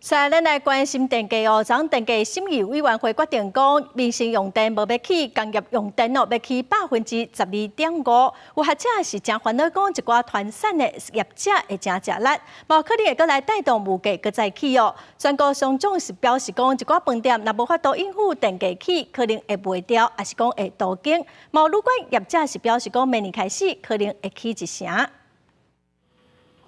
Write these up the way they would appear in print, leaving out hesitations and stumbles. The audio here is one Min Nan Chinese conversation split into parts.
再咱來關心電價哦，昨電價審議委員會決定講，民生用電無欲起，工業用電哦欲起12.5%。有學者是誠煩惱講，一寡傳產的業者會誠食力，無可能會閣來帶動物價閣再起哦。全國商總是表示講，一寡飯店若無法度應付電價起，可能會賣掉，抑是講會倒間。嘛旅館業者是表示講，明年開始可能會起一成。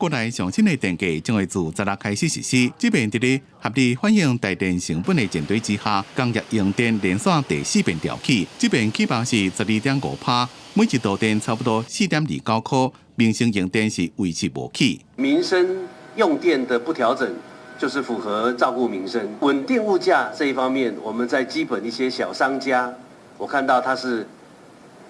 國內上新的電價將會自十六開始實施。這遍佇咧合理反映台電成本的前提之下，工業用電連續第四遍調起，這遍起幅是12.5趴，每一度電差不多4.29塊。民生用電是維持無起。民生用電的不調整，就是符合照顧民生、穩定物價這一方面。我們在基本一些小商家，我看到它是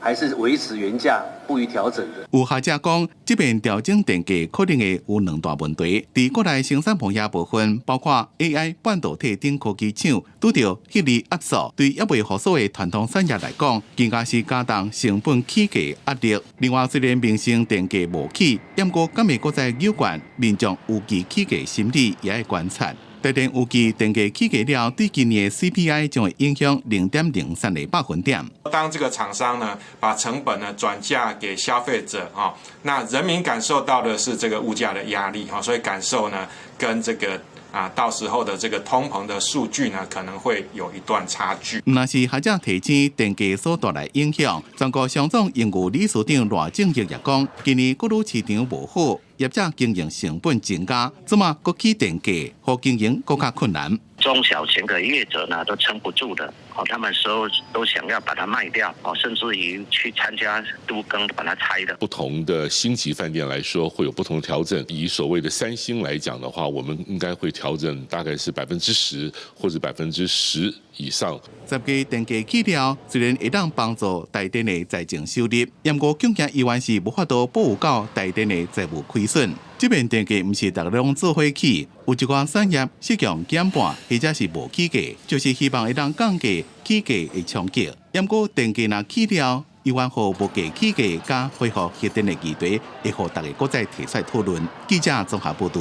還是維持原價不予調整的。有學者講，這遍調整電價可能會有兩大問題。佇國內生產行業部分，包括 AI、半導體等科技廠，拄著彼個壓縮，對猶未復甦的傳統產業來講，更加是加重成本起價壓力。另外，雖然民生電價無起，毋過敢會閣再有關民眾預期起價心理也愛觀察。台電預計電價起價了，對今年的 CPI 將會影響0.03個百分點。當這個廠商呢，把成本呢轉嫁給消費者啊，那人民感受到的是這個物價的壓力哈，所以感受呢跟這個啊到時候的這個通膨的數據呢，可能會有一段差距。毋但是學者提醒電價所帶來影響，全國商總榮譽理事長賴正鎰也講，今年國旅市場無好，業者經營成本增加，這馬閣起電價，予經營閣較困難。中小型的業者呢都撐不住的，哦，他們說都想要把它賣掉，哦，甚至於去參加都更把它拆的。不同的星級飯店來說，會有不同的調整。以所謂的三星來講的話，我們應該會調整大概是10%或者10%以上。十月電價起了，雖然會當幫助台電的財政收入，毋過恐驚猶原是無法度補到台電的財務虧損。這遍電價毋是逐家攏做伙起，有一寡產業適用減半或者是無起價，就是希望會當降低起價的衝擊。毋過電價若起了，猶原予物價起價佮恢復核電的議題，會予逐家閣再提出來討論。記者綜合報導。